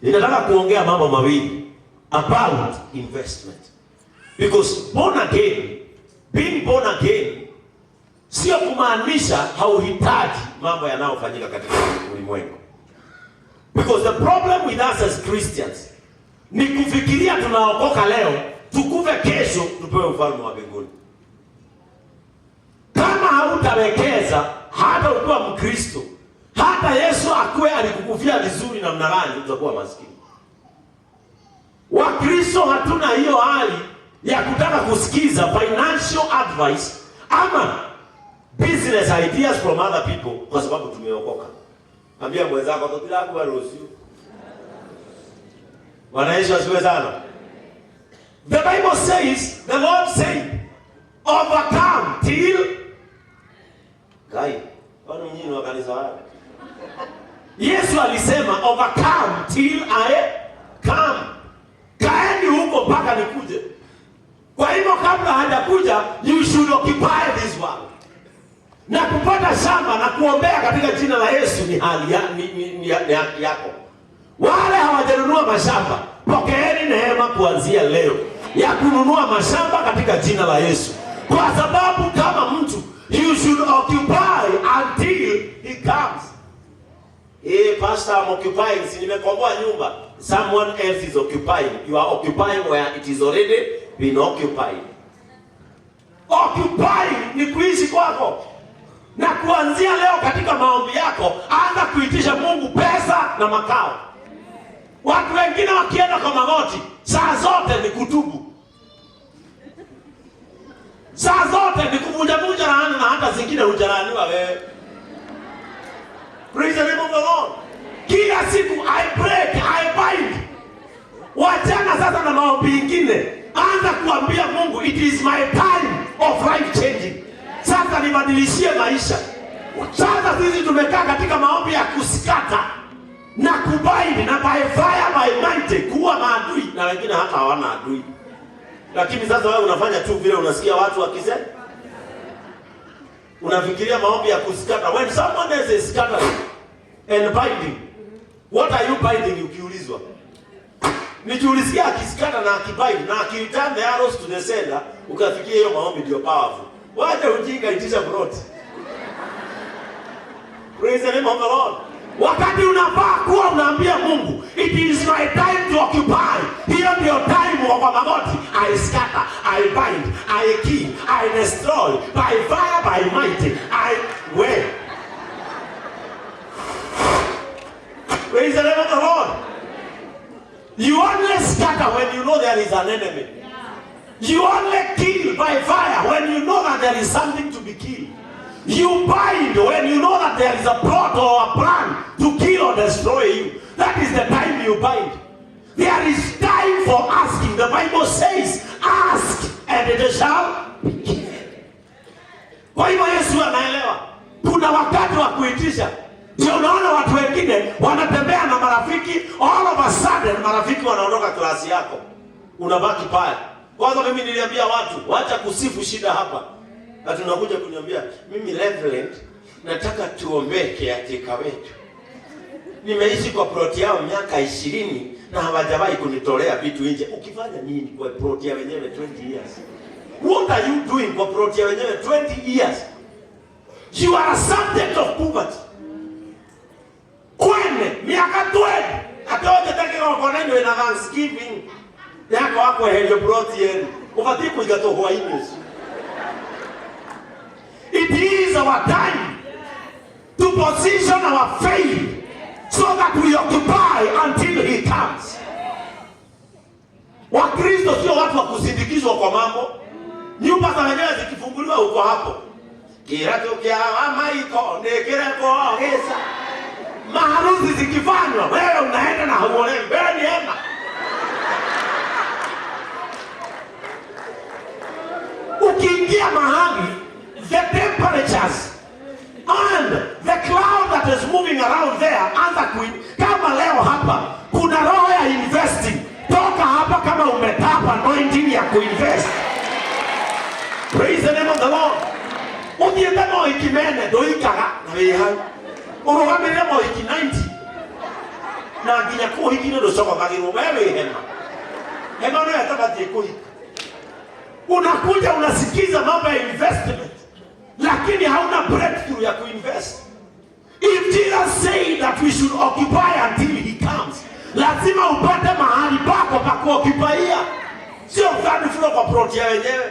Ninataka kuongea mambo mawili about investment. Because born again, being born again sio kumaanisha hauhitaji mambo yanayofanyika katika ulimwengu. Because the problem with us as Christians ni kufikiria tunaokoka leo, tukufe kesho, tupewe ufalme wa mbinguni. Kama hautawekeza hata ukiwa Mkristo, hata Yesu akuwe alikukufia vizuri namna gani, utakuwa maskini. Wakristo hatuna hiyo hali ya kutaka kusikiza financial advice ama business ideas from other people kwa sababu tumeokoka. Ambia mwenzako tutirakua rucio. Bwana Yesu asifiwe sana. The Bible says, the Lord said, overcome till Kai, kwani nyinyi ni wa kanisa wapi? Yesu alisema overcome till I come. Kaeni huko mpaka nikuje. Kwa hivyo kabla hajakuja, you should occupy this world. Na kupata shamba na kuombea katika jina la Yesu ni hali ya, ni haki yako. Wale hawajanunua mashamba, pokeeni neema kuanzia leo ya kununua mashamba katika jina la Yesu, kwa sababu kama mtu you should occupy until he comes. Hey, pastor, I'm occupying. Si nimekomboa nyumba. Someone else is occupying. You are occupying where it is already been occupied. Occupying ni kuishi kwako. Na kuanzia leo katika maombi yako, anza kuitisha Mungu pesa na makao. Watu wengine wakienda kwa magoti, saa zote ni kutubu. Saa zote ni kuvunjavunja laana na hata zingine hujalaaniwa wewe. Praise the name of the Lord. Kila siku I break, I bind. Wachana sasa na maombi ingine. Anza kuambia Mungu it is my time of life changing. Sasa nibadilishie maisha. Sasa sisi tumekaa katika maombi ya kuscatter na kubind na by fire by might kuwa maadui na wengine hata hawana adui. Lakini sasa wewe unafanya tu vile unasikia watu wakisema. Unafikiria maombi ya kuscatter. When someone else is scattering and binding, what are you binding ukiulizwa? Nikiulizia akiscatter na akibind na akireturn the arrows to the sender, ukafikia hiyo maombi ndio powerful. Wacha ujinga, itisha plot. Praise the name of the Lord. Wakati unafaa kuwa unaambia Mungu, it is my time to occupy. Hiyo ndio time wa kwa magoti. I scatter, I bind, I kill, I destroy by fire, by might. I way. Praise the name of the Lord. You only scatter when you know there is an enemy. You only kill by fire when you know that there is something to be killed. You bind when you know that there is a plot or a plan to kill or destroy you. That is the time you bind. There is time for asking. The Bible says, ask and it shall be given. Kwa hivyo Yesu anaelewa kuna wakati wa kuitisha. Ndio unaona watu wengine wanatembea na marafiki, all of a sudden marafiki wanaondoka klasi yako, unabaki pale. Kwanza mimi niliambia watu, wacha kusifu shida hapa, na tunakuja kuniambia mimi Reverend, nataka tuombee caretaker wetu. Nimeishi kwa plot yao miaka 20 na hawajawahi kunitolea vitu nje. Ukifanya nini kwa plot ya wenyewe 20 years? What are you doing kwa plot ya wenyewe 20 years? You are a subject of poverty. Kwene miaka 20 atoje kigongona wina Thanksgiving yako akweherio plot yenu ubatie kuingatwo hwaini ucio. It is our time to position our faith so that we occupy until he comes. Wakristo sio watu wa kusindikizwa kwa mambo. Nyumba za wenyewe zikifunguliwa uko hapo. Kirato kya maiko nikireko gisa. Maharusi zikifanywa wewe unaenda na huolewi. Wewe ni hema. Ukiingia mahali, the temperatures and the cloud that is moving around there, anza kuin, kama leo hapa kuna roho ya investing. Toka hapa kama umetapa anointing ya kuinvest. Praise the name of the Lord. Uthiĩte mohiki mene ndũikaga na wĩ hau ũrũgamĩrĩre mohiki 90. Na nginya kũhiki-inĩ ndũcogokagĩrwo, we wĩ hema. Hema no ĩtabatiĩ kũhika. Unakuja unasikiza mambo ya investment, lakini hauna breakthrough ya kuinvest. If Jesus said that we should occupy until he comes, lazima upate mahali pako pa kuoccupyia, sio third floor kwa plot ya wenyewe.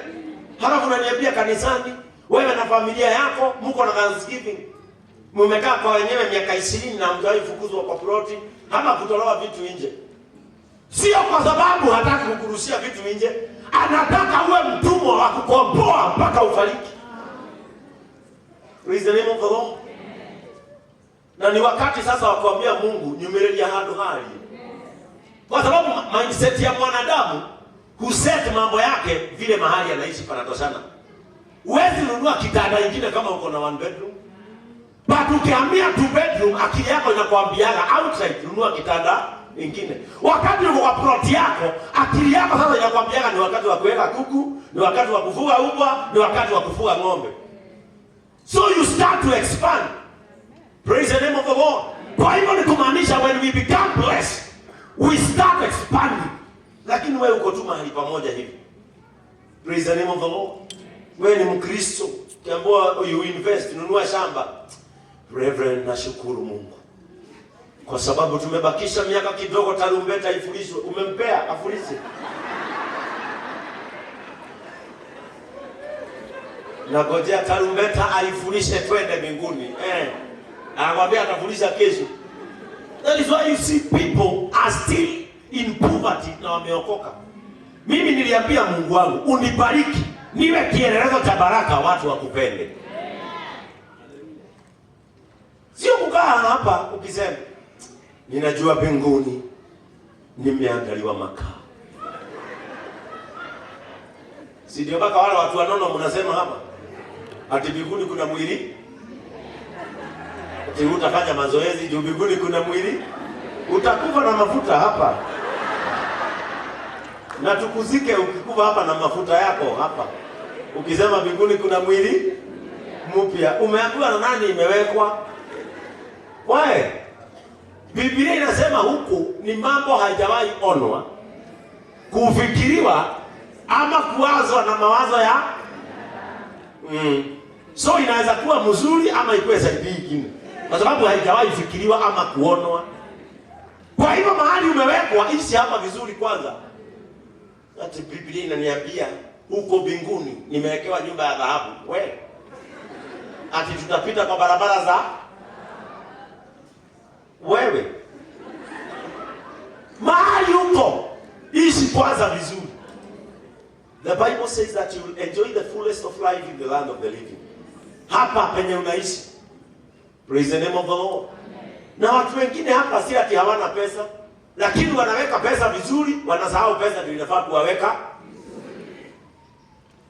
Halafu unaniambia kanisani, wewe na familia yako mko na Thanksgiving, mumekaa kwa wenyewe miaka 20 na hamjawahi fukuzwa kwa ploti ama kutolewa vitu nje. Sio kwa sababu hataki kukurushia vitu nje, anataka uwe mtumwa wa kukomboa mpaka ufariki. Praise the name of the Lord. Na ni wakati sasa wa kuambia Mungu nyumĩrĩria handũ hari, kwa sababu mindset ya mwanadamu huset mambo yake vile mahali anaishi panatoshana. Huwezi nunua kitanda ingine kama uko na one bedroom, but ukihamia two bedroom, akili yako inakwambiaga outside nunua kitanda ingine. Wakati uko kwa plot yako, akili yako sasa inakwambiaga ni wakati wa kuweka kuku, ni wakati wa kufuga ubwa, ni wakati wa kufuga ng'ombe. So you start to expand. Praise the name of the Lord. Kwa hivyo ni kumaanisha when we become blessed, we start expanding. Lakini wewe uko tu mahali pamoja hivi. Praise the name of the Lord. Wewe ni Mkristo, ukiambiwa you invest, nunua shamba. Reverend, nashukuru Mungu kwa sababu tumebakisha miaka kidogo, tarumbeta ifulishwe. Umempea afulishe? Nagojea tarumbeta aifulishe twende mbinguni. Anakwambia atafulisha kesho. That is why you see people are still in poverty na wameokoka. Mimi niliambia Mungu wangu, unibariki niwe kielelezo cha baraka, watu wakupende. Sio kukaa hapa ukisema ninajua mbinguni nimeandaliwa makao. Si ndio mpaka wale watu wanono mnasema hapa ati mbinguni kuna mwili? Ati utafanya mazoezi juu mbinguni kuna mwili? Utakufa na mafuta hapa. Na tukuzike ukikufa hapa na mafuta yako hapa. Ukisema mbinguni kuna mwili mpya, umeambiwa na nani imewekwa? Why? Biblia inasema huku ni mambo hajawahi onwa, kufikiriwa ama kuwazwa na mawazo ya So inaweza kuwa mzuri ama ikuwe zaidi ingine, kwa sababu haijawahi fikiriwa ama kuonwa. Kwa hivyo mahali umewekwa, ishi hapa vizuri kwanza. Ati Biblia inaniambia huko mbinguni nimewekewa nyumba ya dhahabu. We, ati tutapita kwa barabara za wewe. Mahali huko ishi kwanza vizuri. The Bible says that you will enjoy the fullest of life in the land of the living. Hapa penye unaishi. Praise the name of the Lord. Na watu wengine hapa si ati hawana pesa, lakini wanaweka pesa vizuri, wanasahau pesa ndio inafaa kuwaweka.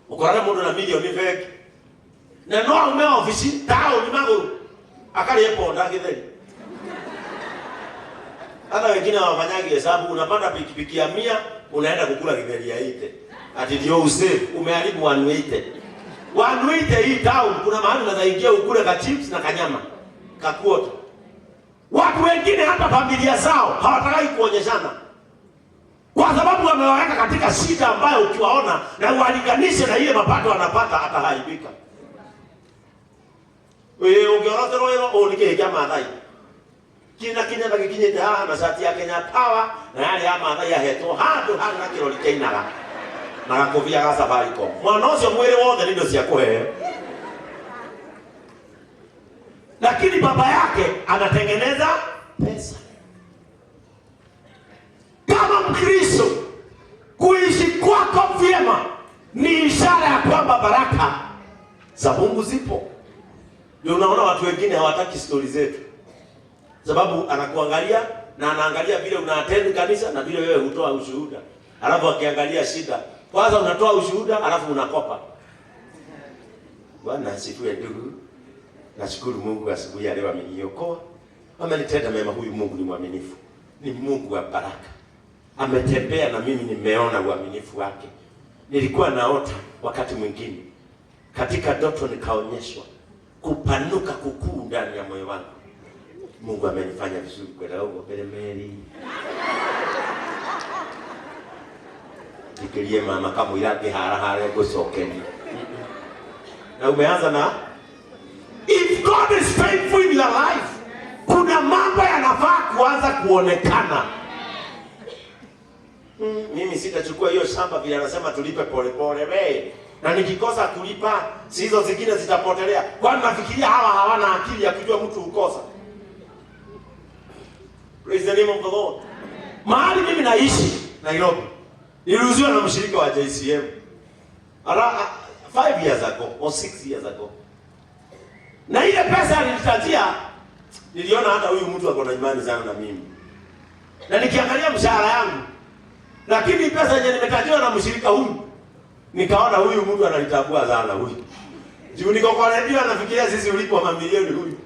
Ukorana mundu na milioni bengi. Na no aume ofici taoni maguru akarie ponda githeri. Hata wengine hawafanyagi hesabu, unapanda pikipiki ya 100 unaenda kukula githeri ya 80. Ati ndio usave, umeharibu 180. 180 hii town kuna mahali unaweza ingia ukule ka chips na kanyama kakuota. Watu wengine hata familia zao hawataki kuonyeshana, kwa sababu wamewaweka katika shida ambayo ukiwaona na uwalinganishe na ile mapato wanapata atahaibika. Wewe ungeorotherwo ĩro ũũ nĩ kĩĩ kĩa Maathai kina kinya gĩkinyĩte haha na cati ya Kenya Power na yarĩ ya Maathai ahetwo handũ harĩ na kĩrori kĩinaga na gakobia ga Safaricom. Mwana ũcio mwĩrĩ wothe nĩ indo cia kũheo, lakini baba yake anatengeneza pesa. Kama Mkristo, kuishi kwako vyema ni ishara ya kwamba baraka za Mungu zipo. Ndio unaona watu wengine hawataki stori zetu, sababu anakuangalia na anaangalia vile una attend kanisa na vile wewe hutoa ushuhuda, alafu akiangalia shida kwanza unatoa ushuhuda alafu unakopa. Bwana asifiwe ndugu. Nashukuru Mungu asubuhi ya leo ameniokoa. Amenitenda mema. Huyu Mungu ni mwaminifu. Ni Mungu wa baraka. Ametembea na mimi, nimeona uaminifu wake. Nilikuwa naota wakati mwingine katika ndoto nikaonyeshwa kupanuka kukuu ndani ya moyo wangu. Mungu amenifanya vizuri kwenda huko mbele meri. Nikirie mama kamwira ngĩhara harĩa ngũcokeria. Na umeanza na if God is faithful in your life, kuna mambo yanafaa kuanza kuonekana. Mimi sitachukua hiyo shamba vile anasema tulipe polepole we. Na nikikosa kulipa, si hizo zingine zitapotelea. Kwani nafikiria hawa hawana akili ya kujua mtu hukosa. Praise the name of the Lord. Mahali mimi naishi Nairobi, niliuziwa na mshirika wa JCM. Ara 5 years ago or 6 years ago. Na ile pesa alinitajia, niliona hata huyu mtu ako na imani sana na mimi. Na nikiangalia mshahara yangu, lakini pesa yenye nimetajiwa na mshirika huyu, nikaona huyu mtu analitambua sana huyu. Juu niko kwa redio anafikiria sisi ulipo mamilioni huyu.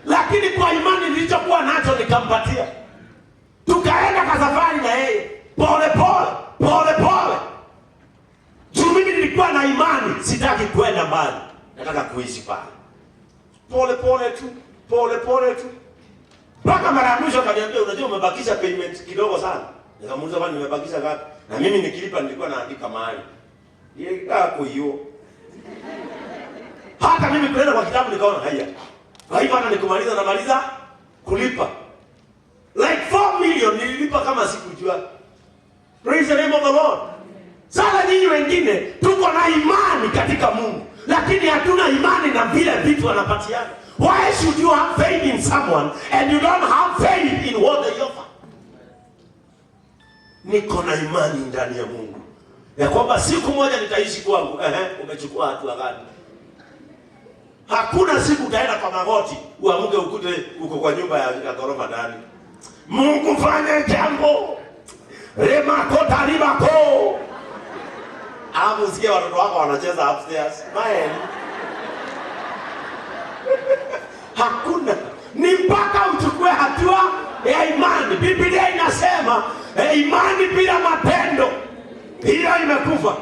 Lakini kwa imani nilichokuwa nacho nikampatia. Tukaenda kwa safari na yeye pole pole pole pole. Juu mimi nilikuwa na imani, sitaki kwenda mbali, nataka kuishi pale. Pole pole tu, pole pole tu. Mpaka mara ya mwisho akaniambia, unajua umebakisha payment kidogo sana. Nikamuuliza, kwani nimebakisha ngapi? Na mimi nikilipa nilikuwa naandika mahali. Ile kako hiyo. Hata mimi kwenda kwa kitabu nikaona haya. Kwa hivyo hata nikumaliza namaliza kulipa. Like 4 million nililipa kama sikujua. Praise the name of the Lord. Sasa nyinyi wengine tuko na imani katika Mungu, lakini hatuna imani na vile vitu wanapatiana. Why should you have faith in someone and you don't have faith in what they offer? Niko na imani ndani ya Mungu ya kwamba siku moja nitaishi kwangu. Ehe, umechukua hatua gani? Hakuna siku utaenda kwa magoti uamke ukute uko kwa nyumba ya ghorofa ndani. Mungu fanye jambo. Remako taribako. Alafu usikie watoto wako wanacheza upstairs. Man. Hakuna. Ni mpaka uchukue hatua ya imani. Biblia inasema imani bila matendo hiyo imekufa.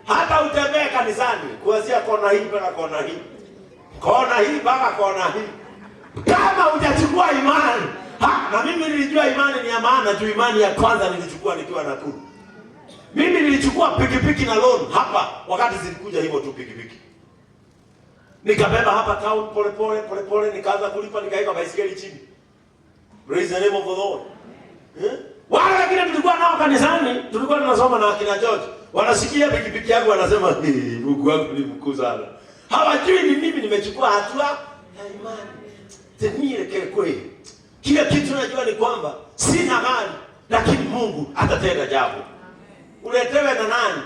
Hata utembee kanisani kuanzia kona hii mpaka kona hii, kona hii mpaka kona hii, kama hujachukua imani ha. Na mimi nilijua imani ni ya maana juu imani ya kwanza nilichukua nikiwa Nakuru. Mimi nilichukua pikipiki na loan hapa, wakati zilikuja hivyo tu pikipiki, nikabeba hapa town pole pole pole pole, nikaanza kulipa, nikaweka baisikeli chini. Praise the name of the Lord. Eh? Wale wengine tulikuwa nao kanisani, tulikuwa tunasoma na akina George, wanasikia pikipiki yangu wanasema, "Hey, Mungu wangu ni mkuu sana." Hawajui ni mimi nimechukua hatua ya imani. Tenire kile kweli. Kile kitu najua ni kwamba sina mali, lakini Mungu atatenda jambo. Uletewe na nani?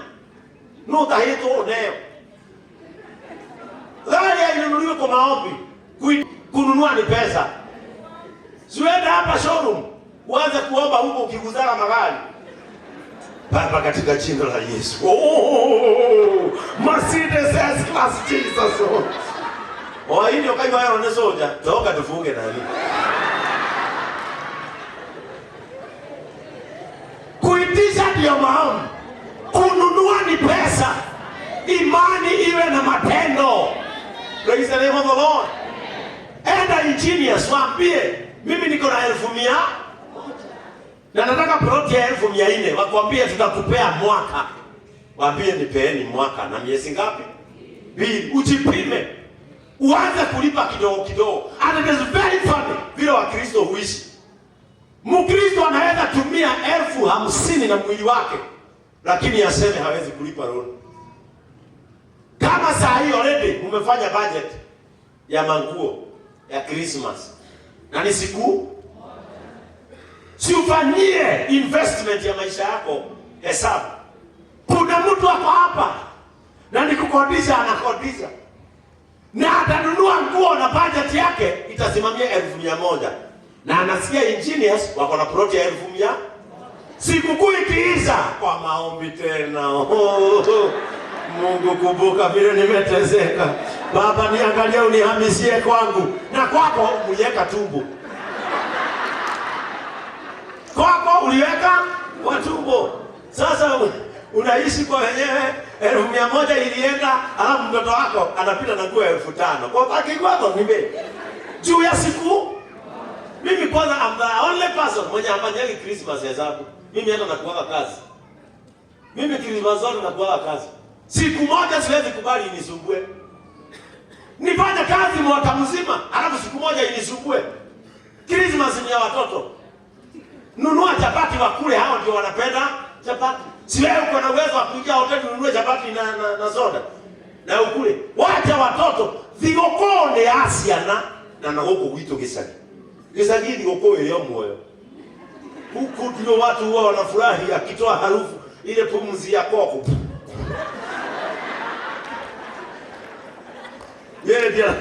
Nutahitwo uneo. Gari hainunuliwi kwa maombi. Kununua ni pesa. Siwende hapa showroom uanze kuomba huko ukiguzana magari. Baba, katika jina la Yesu. Oh, Mercedes S class Jesus. Oh, hii ndio kaiwa yao ni soja. Toka tufunge nani. Kuitisha ndio maombi. Kununua ni pesa. Imani iwe na matendo. Praise the name of the Lord. Enda engineers waambie mimi niko na 100,000 na nataka plot ya 400,000. Wakwambie tutakupea mwaka. Waambie nipeeni mwaka na miezi ngapi? 2. Ujipime. Uanze kulipa kidogo kidogo. And it is very funny vile Wakristo huishi. Mkristo anaweza tumia 50,000 na mwili wake, lakini aseme hawezi kulipa loan. Kama saa hii already umefanya budget ya manguo ya Christmas na ni siku, si ufanyie investment ya maisha yako hesabu. Kuna mtu ako hapa na ni kukodisha, anakodisha na atanunua nguo na budget yake itasimamia 100,000, na anasikia engineers wako na plot ya 100,000. Sikukuu ikiisha kwa maombi tena, oh, Mungu kumbuka vile nimeteseka. Baba niangalie unihamishie kwangu. Na kwako uliweka tumbo. Kwako uliweka kwa tumbo. Sasa unaishi kwa wenyewe, 100,000 ilienda, alafu mtoto wako anapita na nguo 5,000. Kwa baki kwako ni bei. Juu ya siku mimi kwanza, I'm the only person mwenye afanyagi Christmas hesabu. Mimi hata nakuaga kazi. Mimi Christmas zote nakuaga kazi. Siku moja siwezi kubali inisumbue. Nifanye kazi mwaka mzima, alafu siku moja inisumbue. Christmas ni ya watoto. Nunua chapati wakule, hao ndio wanapenda chapati. Si wewe uko na uwezo wa kuingia hoteli ununue chapati na soda na ukule. Wacha watoto thigũkũ nĩ ya ciana na gũkũ gwitũ gĩcagi. Gĩcagi thigũkũ ĩrĩ o muoyo. Huku ndio watu huwa wanafurahi akitoa harufu ile pumzi ya koko. Yeye ndio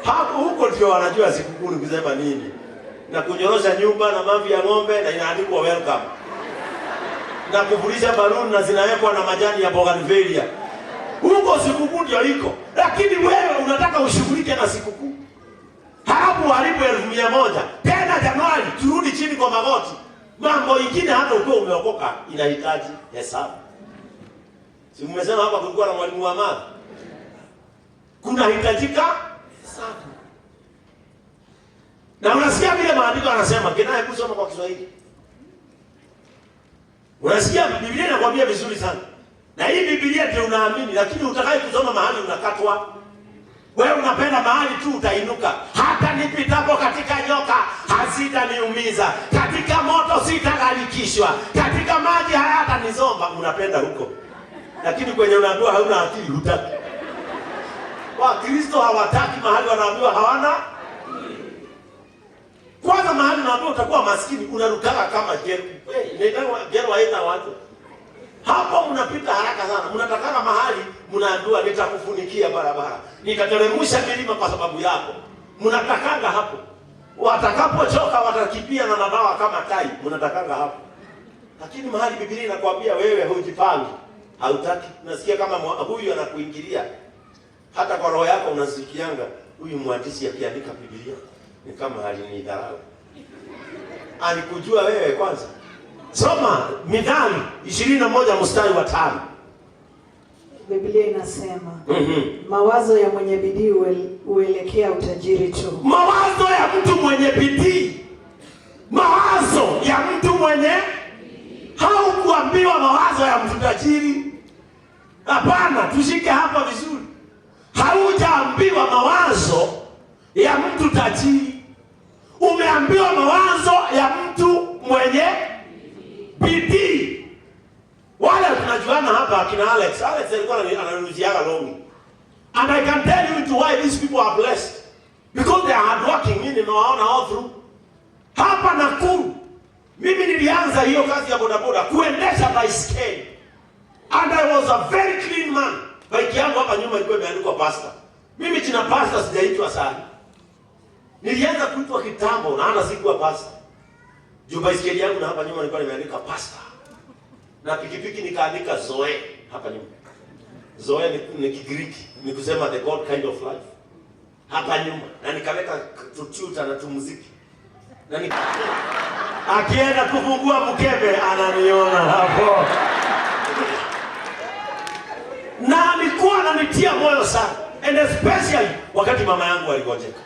hapo, huko ndio wanajua sikukuu ni kusema nini. Na kunyorosha nyumba na mavi ya ng'ombe na inaandikwa welcome. Na kupuliza baluni na zinawekwa na majani ya bougainvillea. Huko sikukuu ndio iko. Lakini wewe unataka ushughulike na sikukuu. Halafu uharibu 100,000. Tena Januari turudi chini kwa magoti. Mambo ingine hata ukiwa umeokoka inahitaji hesabu. Si mmesema hapa kulikuwa na mwalimu wa math? Kunahitajika hesabu. Na unasikia vile maandiko yanasema, kinaye kusoma kwa Kiswahili. Unasikia Biblia inakwambia vizuri sana. Na hii Biblia ndio unaamini, lakini utakaye kusoma mahali unakatwa. Wewe unapenda mahali tu utainuka. Hata nipitapo katika nyoka hazitaniumiza, katika moto sitagharikishwa, katika maji hayatanizomba. Unapenda huko. Lakini kwenye unaambiwa hauna akili hutaki. Wakristo hawataki mahali wanaambiwa hawana. Kwanza mahali unaambiwa utakuwa maskini unarukaga kama jero. Hey, jero haita watu. Hapo mnapita haraka sana. Mnatakana mahali mnaambiwa nitakufunikia barabara, nitateremsha milima kwa sababu yako. Mnatakanga hapo. Watakapochoka watakimbia na mabawa kama tai. Mnatakanga hapo. Lakini mahali Biblia inakwambia wewe hujipangi, hautaki. Unasikia kama huyu anakuingilia. Hata kwa roho yako unasikianga huyu mwandishi akiandika Biblia ni kama alinidharau. Alikujua wewe kwanza. Soma Mithali 21 mstari wa 5. Biblia inasema, mawazo ya mwenye bidii huelekea utajiri tu. Mawazo ya mtu mwenye bidii. Mawazo ya mtu mwenye, haukuambiwa mawazo ya mtu tajiri. Hapana, tushike hapa vizuri. Haujaambiwa mawazo ya mtu tajiri. Umeambiwa mawazo ya mtu mwenye bidii. Wale tunajuana hapa akina Alex. Alex alikuwa ananunuziaga longi. And I can tell you to why these people are blessed. Because they are hardworking. Mimi nimewaona all through. Hapa Nakuru, mimi nilianza hiyo kazi ya bodaboda kuendesha baiskeli. And I was a very clean man. Bike yangu hapa nyuma ilikuwa imeandikwa pastor. Mimi jina pastor sijaitwa sana. Nilianza kuitwa kitambo na hata sikuwa pastor. Juu baiskeli yangu na hapa nyuma nilikuwa nimeandika pastor. Na pikipiki nikaandika Zoe hapa nyuma. Zoe ni Kigiriki, ni kusema the God kind of life. Hapa nyuma na nikaweka tututa na tumuziki. Na akienda kufungua mkebe ananiona hapo. Na alikuwa ananitia moyo sana. And especially wakati mama yangu aligonjeka.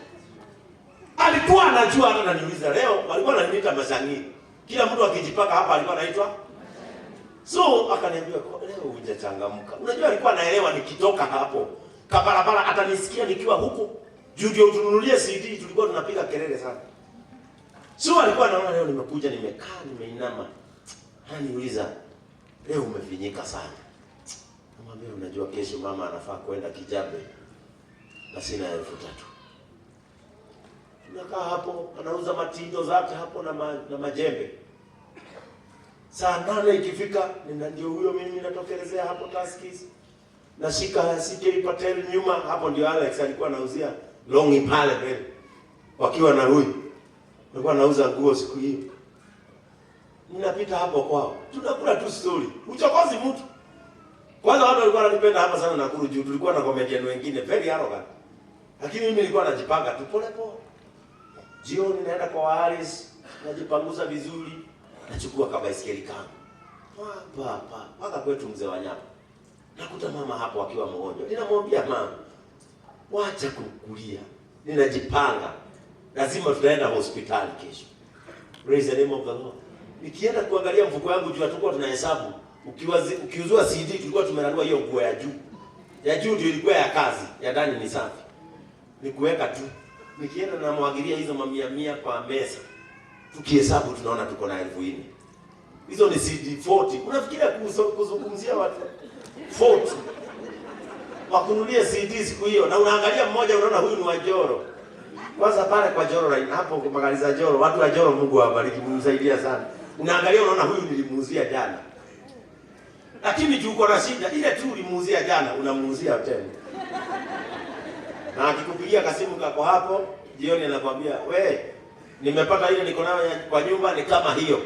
Alikuwa anajua, hata ananiuliza leo, walikuwa wananiita Mazangi. Kila mtu akijipaka hapa alikuwa anaitwa. So akaniambia leo hujachangamka. Unajua alikuwa anaelewa nikitoka hapo kabarabara atanisikia nikiwa huku. Juu ndio tununulie CD, tulikuwa tunapiga kelele sana. So alikuwa anaona leo nimekuja nimekaa nimeinama. Ananiuliza leo umefinyika sana. Namwambia unajua kesho mama anafaa kwenda Kijabe na sina 3,000. Tunakaa hapo, anauza matindo zake hapo na majembe. Saa 8 ikifika, ndio huyo mimi natokelezea hapo Tuskys. Nashika CK Patel nyuma, hapo ndio Alex alikuwa anauzia longi pale mbele. Wakiwa na huyu. Alikuwa anauza nguo siku hiyo. Ninapita hapo kwao. Tunakula tu story. Uchokozi mtu. Kwanza watu walikuwa wananipenda hapa sana Nakuru juu tulikuwa na comedian wengine very arrogant. Lakini mimi nilikuwa najipanga tu pole pole. Jioni naenda kwa Waris, najipanguza vizuri, nachukua kabaiskeli kangu. Pa pa paka kwetu mzee wa nyama. Nakuta mama hapo akiwa mgonjwa. Ninamwambia mama, wacha kukulia. Ninajipanga. Lazima tutaenda hospitali kesho. Praise the name of the Lord. Nikienda kuangalia mfuko wangu juu hatukuwa tunahesabu. Ukiuzua CD tulikuwa tumenunua hiyo nguo ya juu. Ya juu ndio ilikuwa ya kazi, ya ndani ni safi. Ni kuweka tu. Nikienda namwagilia hizo mamia mia kwa meza. Tukihesabu tunaona tuko na 4,000. Hizo ni CD 40. Unafikiria kuzungumzia watu 40 wakunulie CD siku hiyo, na unaangalia mmoja unaona huyu ni wa Joro. Kwanza pale kwa Joro line hapo magari za Joro, watu wa Joro Mungu awabariki, mumsaidia sana. Unaangalia unaona huyu nilimuuzia jana. Lakini juu uko na shida, ile tu ulimuuzia jana unamuuzia tena. Na akikupigia kasimu kako hapo, jioni anakwambia, "We, nimepata ile niko nayo kwa nyumba ni kama hiyo."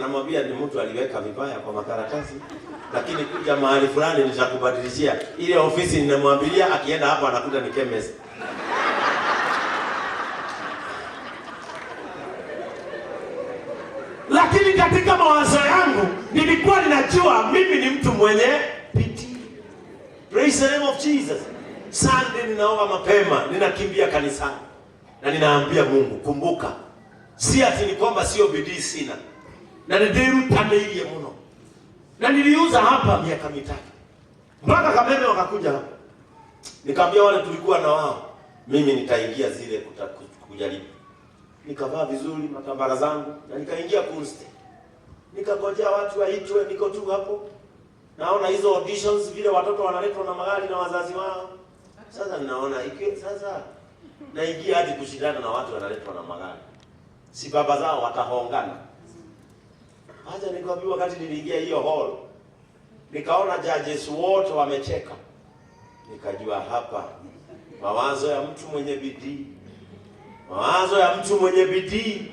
Namwambia ni mtu aliweka vibaya kwa makaratasi, lakini kuja mahali fulani nitakubadilishia. Ile ofisi ninamwambilia, akienda hapo anakuta ni chemist. Lakini katika mawazo yangu nilikuwa ninajua mimi ni mtu mwenye bidii. Praise the name of Jesus. Sunday ninaoga mapema, ninakimbia kanisani na ninaambia Mungu, kumbuka, si ati ni kwamba sio bidii sina, na nilirutaneirie muno, na niliuza hapa miaka 3 mpaka Kameme wakakuja hapa. Nikamwambia wale tulikuwa na wao, mimi nitaingia zile kujaribu. Nikavaa vizuri matambara zangu na nikaingia Kunste. Nikangojea watu waitwe, niko tu hapo. Naona hizo auditions vile watoto wanaletwa na magari na wazazi wao. Sasa ninaona iki sasa naingia hadi kushindana na watu wanaletwa na magari. Si baba zao watahongana. Acha nikwambie, wakati niliingia hiyo hall, nikaona judges wote wamecheka. Nikajua hapa mawazo ya mtu mwenye bidii, mawazo ya mtu mwenye bidii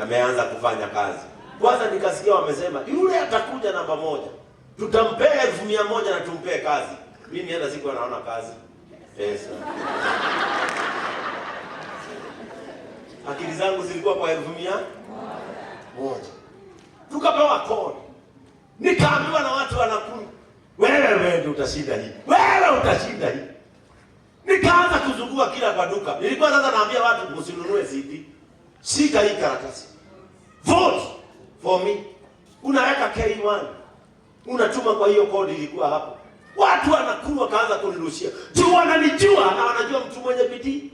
ameanza kufanya kazi. Kwanza nikasikia wamesema yule atakuja namba 1, tutampea 100,000 na tumpee kazi. Mimi hata sikuwa naona kazi, pesa. Akili zangu zilikuwa kwa 100,000. Tukapewa kodi. Nikaambiwa na watu wa Nakuru, wewe ndio utashinda hii, wewe utashinda hii. Nikaanza kuzunguka kila kwa duka. Nilikuwa sasa naambia watu msinunue CD. Shika hii karatasi. Vote for me. Unaweka K1. Unatuma kwa hiyo kodi ilikuwa hapo. Watu wa Nakuru wakaanza kunirushia. Juu wananijua na wanajua mtu mwenye bidii.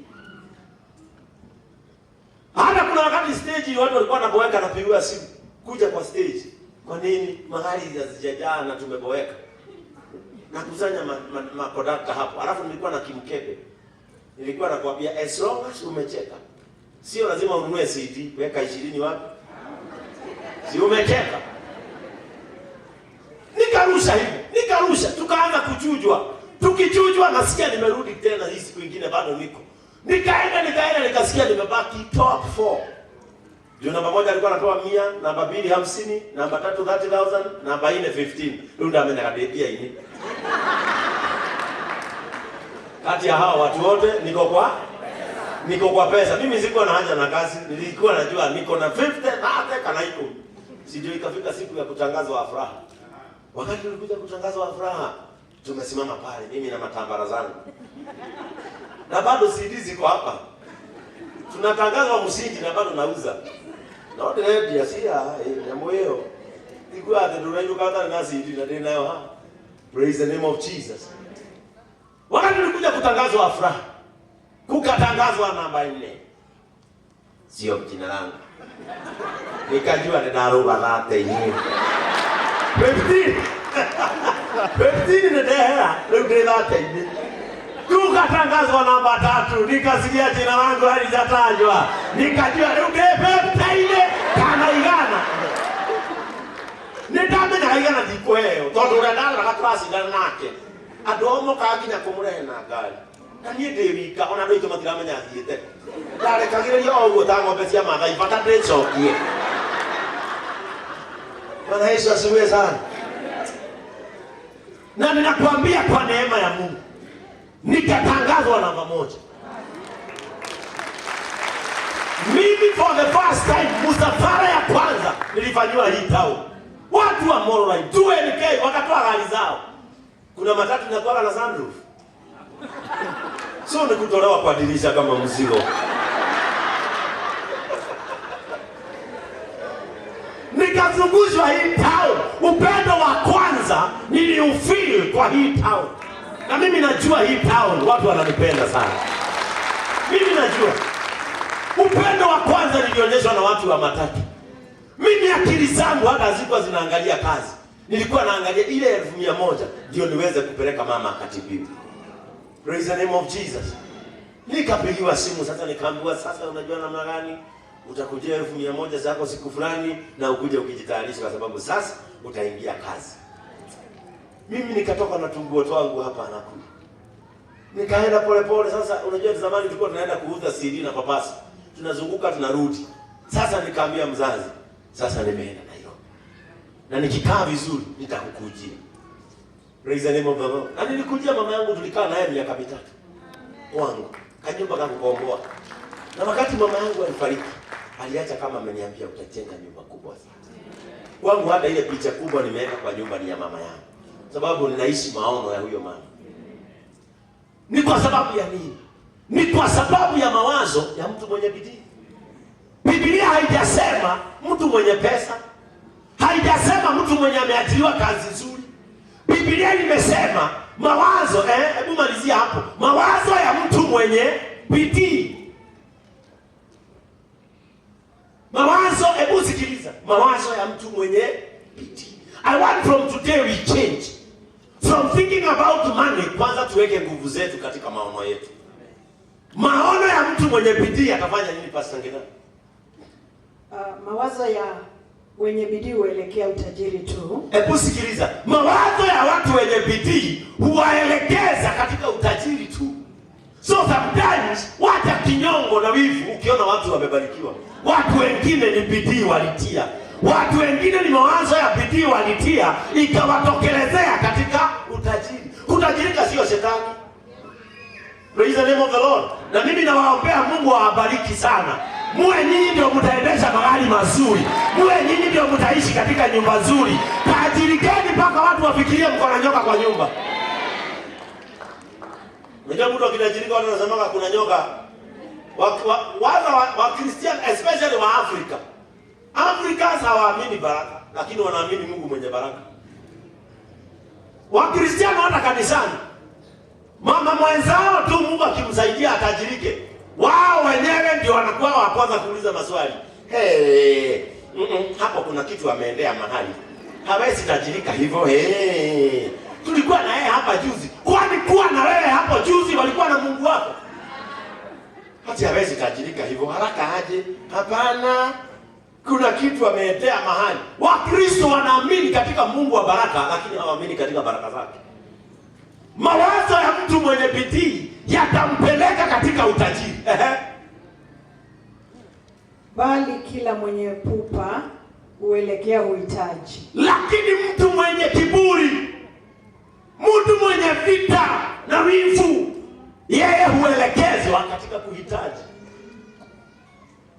Hata kuna wakati stage watu walikuwa wanaboeka, napigiwa simu kuja kwa stage. Kwa nini magari hazijajaa na tumeboeka? Nakusanya makodakta hapo. Alafu nilikuwa na kimkebe. Nilikuwa nakwambia as long as umecheka, sio lazima ununue CD, weka 20 wapi? Si umecheka. Nikarusha hivi, nikarusha, tukaanza kuchujwa. Tukichujwa nasikia nimerudi tena hii siku nyingine bado niko. Nikaenda nikasikia nimebaki top 4. Juu namba 1 alikuwa anatoa 100, namba 2 50, namba 3 30,000, namba 4 15. Huyu ndiye amenikadiria ini. Kati ya hao watu wote niko kwa pesa. Mimi sikuwa na haja na kazi, nilikuwa najua niko na 50 30 kana iko. Sijui ikafika siku ya kutangazwa Afraha. Wakati tulikuja kutangazwa Afraha, tumesimama pale mimi na matambara zangu. Na bado CD ziko hapa. Tunatangazwa msingi na bado nauza. Na wote leo biashara ya moyo. Nilikuwa ati tunainuka na CD na ndio nayo ha. Praise the name of Jesus. Wakati tulikuja kutangazwa Afraha, kukatangazwa namba 4. Sio jina langu. Nikajua ni daruba late yenyewe. 15. 15 ni dehera, leo ndio late yenyewe. Tukatangazwa namba 3, nikasikia jina langu halijatajwa. Nikajua leo ndio 15 kana igana. Nitamenya igana ndikweo tondu uria ndarora turacindana nake. Andũ ao mokaga nginya kũmũrehe na ngari. Na niĩ ndĩ wika, ona andũ aitũ matiramenya thiĩte. Ndarekagĩrĩria o ũguo ta ng'ombe cia Maathai, bata ndĩcokie. Bwana Yesu asifiwe sana. Na ninakwambia kwa neema ya Mungu, nikatangazwa namba 1. Mimi for the first time, msafara ya kwanza nilifanyiwa hii town. Watu wa Mororai, 2NK wakatoa gari zao. Kuna matatu inakuwa na sunroof. So ni kutolewa kwa dirisha kama mzigo. Nikazungushwa hii town. Upendo wa kwanza niliufeel kwa hii town, na mimi najua hii town watu wananipenda sana. Mimi najua upendo wa kwanza nilionyeshwa na watu wa matatu. Mimi akili zangu hata hazikuwa zinaangalia kazi, nilikuwa naangalia ile 100,000 ndio niweze kupeleka mama akatibiwe. Praise the name of Jesus. Nikapigiwa simu sasa, nikaambiwa sasa, unajua namna gani utakujia 100,000 zako siku fulani, na ukuje ukijitayarisha, kwa sababu sasa utaingia kazi. Mimi nikatoka na tunguo twangu hapa Nakuru, nikaenda polepole. Sasa unajua zamani tulikuwa tunaenda kuuza CD na papasi, tunazunguka tunarudi. Sasa nikaambia mzazi, sasa nimeenda Nairobi na nikikaa vizuri nitakukujia. Praise the name of the Lord. Na nilikujia mama yangu, tulikaa naye miaka 3 kwangu, kanyumba kakukomboa. Na wakati mama yangu alifariki, aliacha kama ameniambia utajenga nyumba kubwa sana. Kwangu hata ile picha kubwa nimeweka kwa nyumba ni ya mama yangu, sababu ninaishi maono ya huyo mama. Ni kwa sababu ya nini? Ni kwa sababu ya mawazo ya mtu mwenye bidii. Biblia haijasema mtu mwenye pesa, haijasema mtu mwenye ameajiriwa kazi nzuri. Biblia imesema mawazo, hebu malizia hapo. Mawazo ya mtu mwenye bidii. Mawazo, hebu sikiliza. Mawazo ya mtu mwenye bidii. I want from today we change. From thinking about money, kwanza tuweke nguvu zetu katika maono yetu. Maono ya mtu mwenye bidii atafanya nini, Pastor Ngina? Mawazo ya wenye bidii huelekea utajiri tu. Hebu sikiliza, mawazo ya watu wenye bidii huwaelekeza katika utajiri tu. So sometimes wacha kinyongo na wivu ukiona watu wamebarikiwa. Watu wengine ni bidii walitia, watu wengine ni mawazo ya bidii walitia, ikawatokelezea katika utajiri. Kutajirika sio shetani. Praise the name of the Lord. Na mimi nawaombea Mungu awabariki sana. Muwe nyinyi ndio mtaendesha magari mazuri, muwe nyinyi ndio mtaishi katika nyumba nzuri. Tajirikeni mpaka watu wafikirie mko na nyoka kwa nyumba. Unajua mtu akitajirika watu wanasema kuna nyoka. Wa Christian especially wa Africa. Africans hawaamini baraka, lakini wanaamini Mungu mwenye baraka. Wakristiano hata kanisani, mama mwenzao tu Mungu akimsaidia atajirike, wao wenyewe ndio wanakuwa wa kwanza kuuliza maswali. Hey, hapo kuna kitu ameendea mahali. Hawezi tajirika hivyo. Hey, tulikuwa na yeye hapa juzi. Kwani kuwa na wewe hapo juzi walikuwa na Mungu wako? Hati hawezi tajirika hivyo haraka aje? Hapana. Kuna kitu ameendea mahali. Wakristo wanaamini katika Mungu wa baraka, lakini hawaamini katika baraka zake. Mawazo ya mtu mwenye bidii yatampeleka katika utajiri. Bali kila mwenye pupa huelekea uhitaji. Lakini mtu mwenye kiburi, mtu mwenye vita na wivu, yeye huelekezwa katika kuhitaji.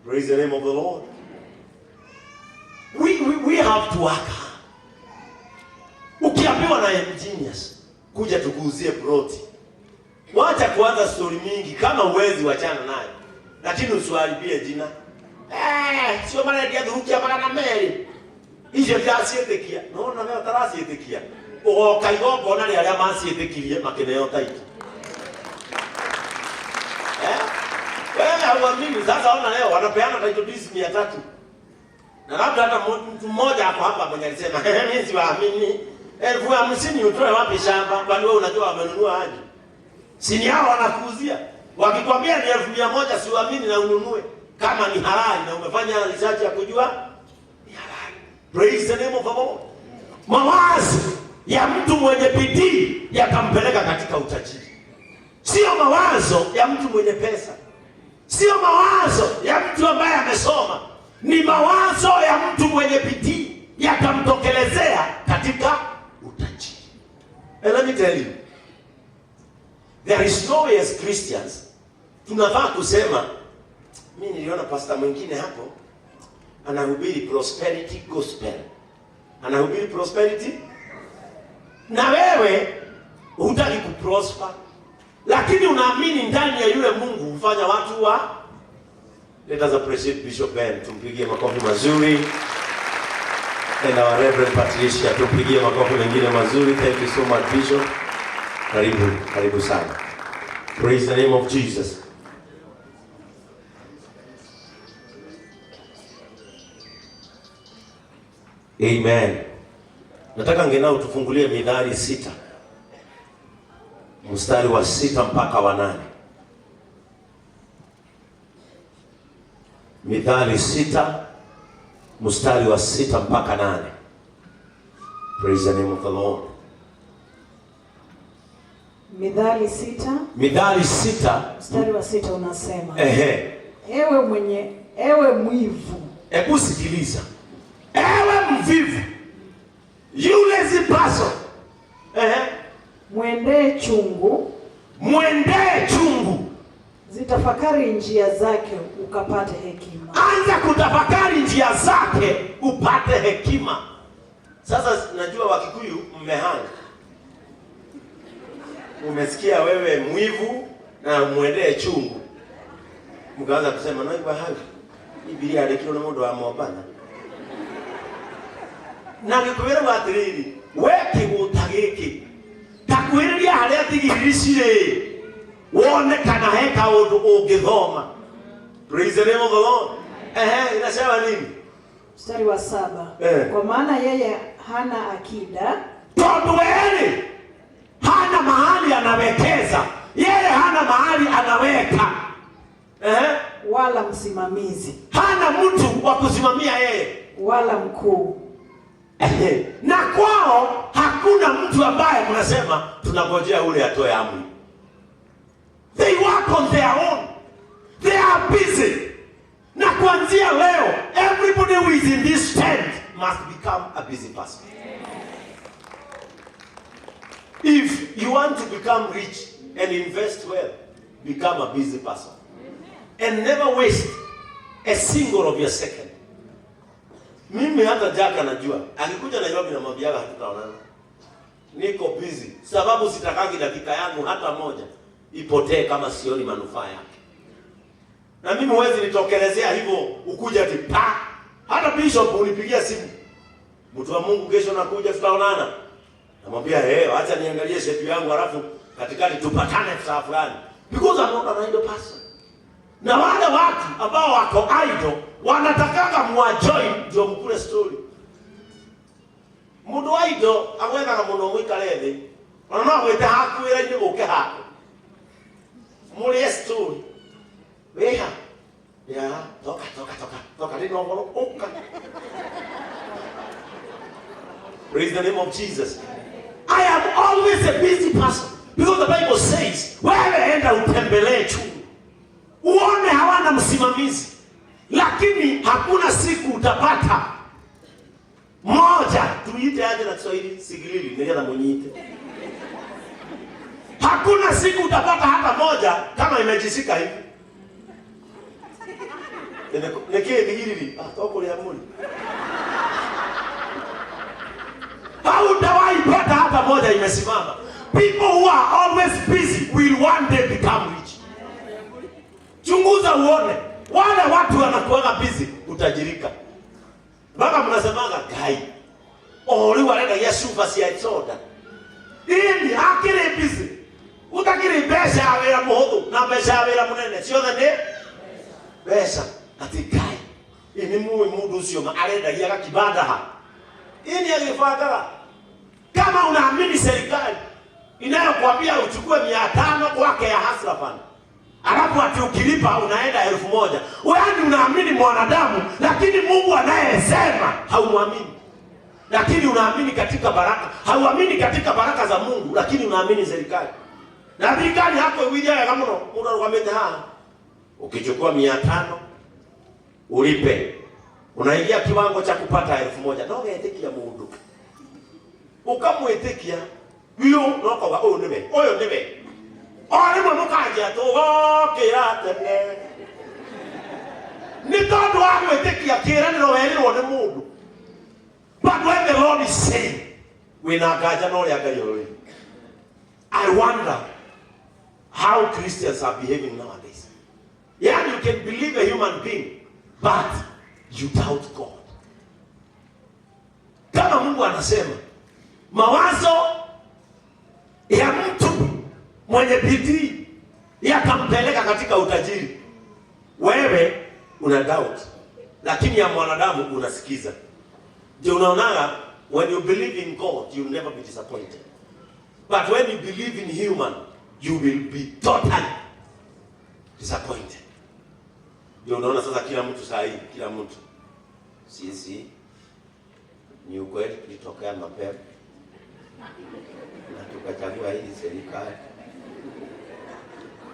Praise the name of the Lord. We have to work hard. Ukiambiwa na genius, kuja tukuuzie ploti, wacha kuanza story mingi. Kama uwezi wachana nayo, lakini usiharibie jina. Sio mara ya dhurukia mara na meri icio ndiraciĩtĩkia no na wewe ũtaraciĩtĩkia ũgoka igongona rĩa arĩa maciĩtĩkirie makĩneo taito. Wewe hauamini. Sasa ona leo wanapeana title deeds 300 na labda hata mtu mmoja hapo hapa mwenye alisema mimi siwaamini. 50,000 utoe wapi shamba? Kwani wewe unajua wamenunua aje? Si ni hao wanakuuzia. Wakikwambia ni 100,000 siuamini na ununue. Kama ni halali na umefanya research ya kujua ni halali. Praise the name of the Lord. Mawazo ya mtu mwenye bidii yatampeleka katika utajiri. Sio mawazo ya mtu mwenye pesa. Sio mawazo ya mtu ambaye amesoma. Ni mawazo ya mtu mwenye bidii yatamtokelezea katika utajiri. And let me tell you, there is no way as Christians tunafaa kusema, mimi niliona pastor mwingine hapo anahubiri prosperity gospel. Anahubiri prosperity, na wewe hutaki kuprosper, lakini unaamini ndani ya yule Mungu hufanya watu wa. Let us appreciate Bishop Ben. Tumpigie makofi mazuri. And our Reverend Patricia, tupigie makofi mengine mazuri. Thank you so much, Bishop. Karibu, karibu sana. Praise the name of Jesus. Amen. Nataka ngenao tufungulie Mithali 6 mstari wa 6 mpaka wa 8. Mithali 6 mstari wa 6 mpaka 8. Praise the name of the Lord. Mithali 6. Mithali 6 mstari wa 6 unasema. Ehe. Ewe mwivu. Hebu sikiliza. Ewe mvivu. You lazy person. Ehe. Mwendee chungu. Mwendee chungu. Zitafakari njia zake ukapate hekima. Anza kutafakari njia zake upate hekima. Sasa najua Wakikuyu mmehanga. Umesikia wewe mwivu na mwendee chungu. Mkaanza kusema naigwa hayo. Biblia alikiro na mundu wa Mombasa. Na gikwira atiriri, we kiguta giki. Takwiriria haria thigiriri cirĩ. Wone kana he kaundu ungithoma. Praise the name of the Lord. Ehe, inasema nini? Mstari wa 7. Kwa maana yeye hana akida. Tondu wewe hana mahali anawekeza. Yeye hana mahali anaweka. Wala msimamizi. Hana mtu wa kusimamia yeye. Wala mkuu. Na kwao hakuna mtu ambaye mnasema tunangojea ule atoe amri. They work on their own. They are busy. Na kuanzia leo, everybody who is in this tent must become a busy person. If you want to become rich and invest well, become a busy person. And never waste a single of your second. Mimi hata Jack anajua. Akikuja Nairobi namwambiaga hatutaonana. Niko busy. Sababu sitakagi dakika yangu hata moja ipotee kama sioni manufaa yake. Na mimi huwezi nitokelezea hivyo ukuja ati pa. Hata bishop unipigia simu. Mtu wa Mungu kesho nakuja tutaonana. Namwambia acha niangalie shepu yangu halafu katikati tupatane saa fulani. Because I'm not an idle person. Na wale watu ambao wako idle wanatakanga muajoin ndio mkule story. Mundu idle agwethaga muno mwikare thi. Ona no agwete haku wira-inĩ ũke haku. Mũrĩe story. Wĩha. Ya, toka toka toka. Toka ndĩ na ũhoro ũka. Praise the name of Jesus. I am always a busy person. Because the Bible says, wewe enda utembelee chungu. Uone hawana msimamizi. Lakini hakuna siku utapata moja. Tuite aje na Kiswahili sigilili, nigetha munyite. Hakuna siku utapata hata moja kama imejisika hivi. Neke thigiriri, toko ria muri. Hautawahi pata hata moja imesimama. People who are always busy will one day become rich. Chunguza uone. Wale watu wanakuwa busy utajirika. Baba mnasemaga gai. Ori warenda Yesu basi ya soda. Ini akiri busy. Utakiri mbeca ya wira muhuthu na mbeca ya wira munene. Ciothe ni mbeca. Ati gai. Ini muwi mundu ucio ma arendagia gakibanda ha. Ini agibangaga. Kama unaamini serikali inayokuambia uchukue 500 kwake ya Hustler Fund, alafu ati ukilipa unaenda 1000. Wewe unaamini mwanadamu, lakini Mungu anayesema haumwamini. Lakini unaamini katika baraka, hauamini katika baraka za Mungu, lakini unaamini serikali. Na serikali hapo iwijaye kama muno arugamite haha. Ukichukua 500 ulipe, unaingia kiwango cha kupata 1000. No getikia mundu. Ukamwitikia biũ no kauga ũyũ nĩwe, ũyũ nĩwe. O rĩmwe mũkanjia tũgokĩra tene. Nĩ tondũ wa gwĩtĩkia kĩĩranĩro werirwo nĩ mũndũ. But when the Lord is saying, wĩna nganja na ũrĩa Ngai ũrĩ. I wonder how Christians are behaving nowadays. Yeah, you can believe a human being, but you doubt God. Mungu anasema mawazo ya mtu mwenye bidii yatampeleka katika utajiri. Wewe una doubt, lakini ya mwanadamu unasikiza. Ndio unaonaga, when you believe in God, you will never be disappointed. But when you believe in human, you will be totally disappointed. Ndio unaona sasa kila mtu saa hii, kila mtu, sisi ni ukweli tulitokea mapema na tukachagua hii serikali,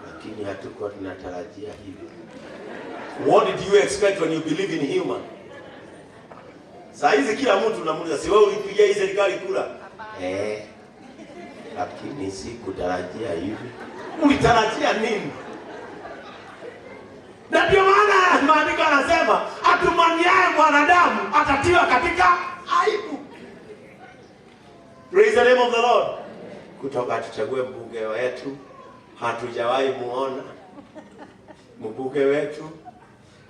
lakini hatukuwa tunatarajia hivi. What did you expect when you believe in human? Saa hizi kila mtu unamuuliza, "Si wewe ulipigia hii serikali kura?" "Eh, lakini sikutarajia hivi." Ulitarajia nini? Na ndio maana maandiko anasema atumaniaye mwanadamu atatiwa katika aibu. Praise the name of the Lord. Kutoka tuchague mbunge wetu hatujawahi muona mbunge wetu,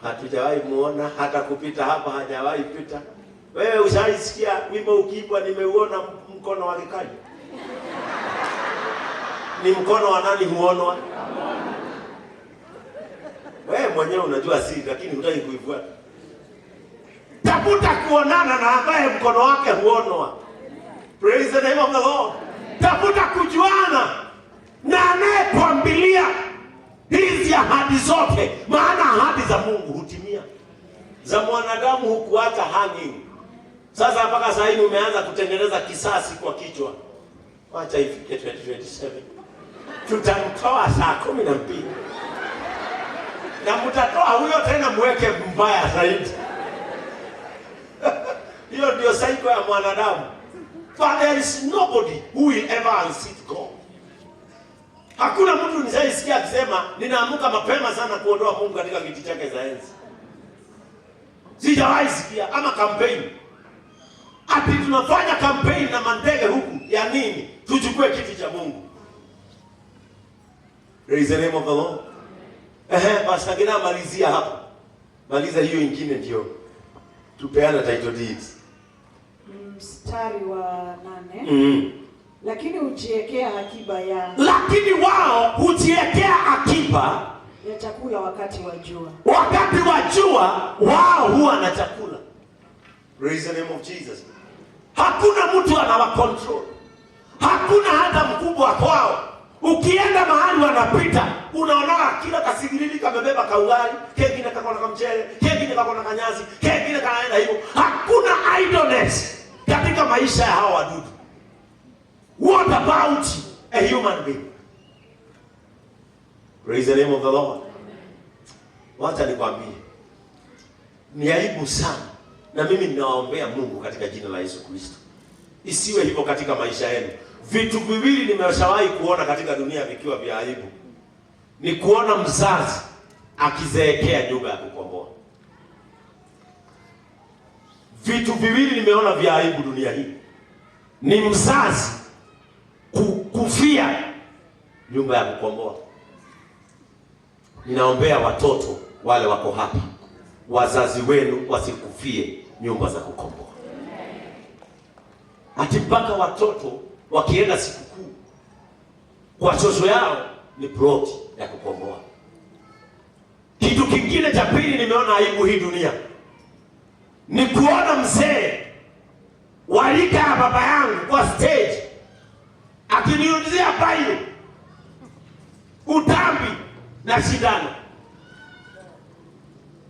hatujawahi muona hata kupita hapa, hajawahi pita. Wewe ushaisikia wimbo ukiimbwa, "Nimeuona mkono wa Gikaria"? Ni mkono wa nani huonwa? Wewe mwenyewe unajua siri, lakini hutaki kuifuata. Tafuta kuonana na ambaye mkono wake huonwa. Praise the name of the Lord. Tafuta kujuana na anayekwambilia hizi ahadi zote, maana ahadi za Mungu hutimia, za mwanadamu hukuacha hanging. Sasa mpaka sasa hivi umeanza kutengeneza kisasi kwa kichwa. Wacha ifike 2027, tutamtoa saa 12 na mtatoa huyo tena mweke mbaya zaidi. Hiyo ndio cycle ya mwanadamu. But there is nobody who will ever unseat God. Hakuna mtu nishaisikia akisema, "Ninaamka mapema sana kuondoa Mungu katika kiti chake za enzi." Sijawahi sikia ama campaign. Ati tunafanya campaign na mandege huku ya nini? Tuchukue kiti cha Mungu. Praise the name of the Lord. Ehe, Pastor Gina, malizia hapo. Maliza hiyo ingine ndio tupeana title deeds. Mstari wa 8. Lakini hujiwekea akiba ya Lakini wao hujiwekea akiba ya chakula wakati wa jua. Wakati wa jua, wao huwa na chakula. Praise the name of Jesus. Hakuna mtu anawa control, hakuna hata mkubwa kwao. Ukienda mahali wanapita, unaona kila kasigirili kamebeba kaugali, kengine kako na kamchele, kengine kako na kanyasi, kengine kanaenda hivyo. Hakuna idleness katika maisha ya hawa wadudu. What about a human being? Praise the name of the Lord. Wacha nikwambie, ni aibu sana, na mimi ninawaombea Mungu katika jina la Yesu Kristo, isiwe hivyo katika maisha yenu. Vitu viwili nimeshawahi kuona katika dunia vikiwa vya aibu, ni kuona mzazi akizeekea nyumba ya kukomboa. Vitu viwili nimeona vya aibu dunia hii, ni mzazi kufia nyumba ya kukomboa. Ninaombea watoto wale wako hapa, wazazi wenu wasikufie nyumba za kukomboa. Ati mpaka watoto wakienda sikukuu kwa shosho yao ni ploti ya kukomboa. Kitu kingine cha pili nimeona aibu hii dunia ni kuona mzee wa rika ya baba yangu kwa stage akiniuzia bayo, utambi na shindano.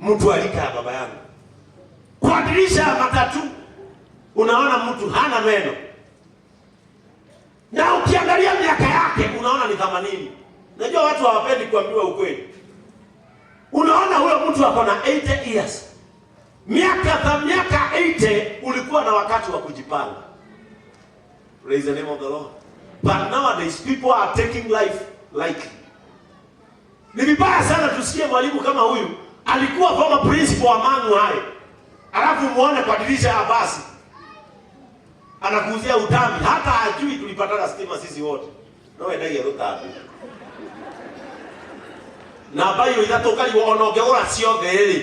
Mtu wa rika ya baba yangu kwa dirisha ya matatu, unaona mtu hana meno, na ukiangalia miaka yake unaona ni 80. Najua watu hawapendi kuambiwa ukweli. Unaona huyo mtu ako na 80 years. Miaka 80 ulikuwa na wakati wa kujipanga. Praise the name of the Lord. But nowadays people are taking life lightly. Ni vibaya sana tusikie mwalimu kama huyu alikuwa former principal wa Mangu High, alafu muone kwa dirisha ya basi anakuuzia utambi, hata hajui tulipatana stima sisi wote. No endagia rutambi na bayo ithatu kariwo ona ũngĩgũra ciothe rĩ,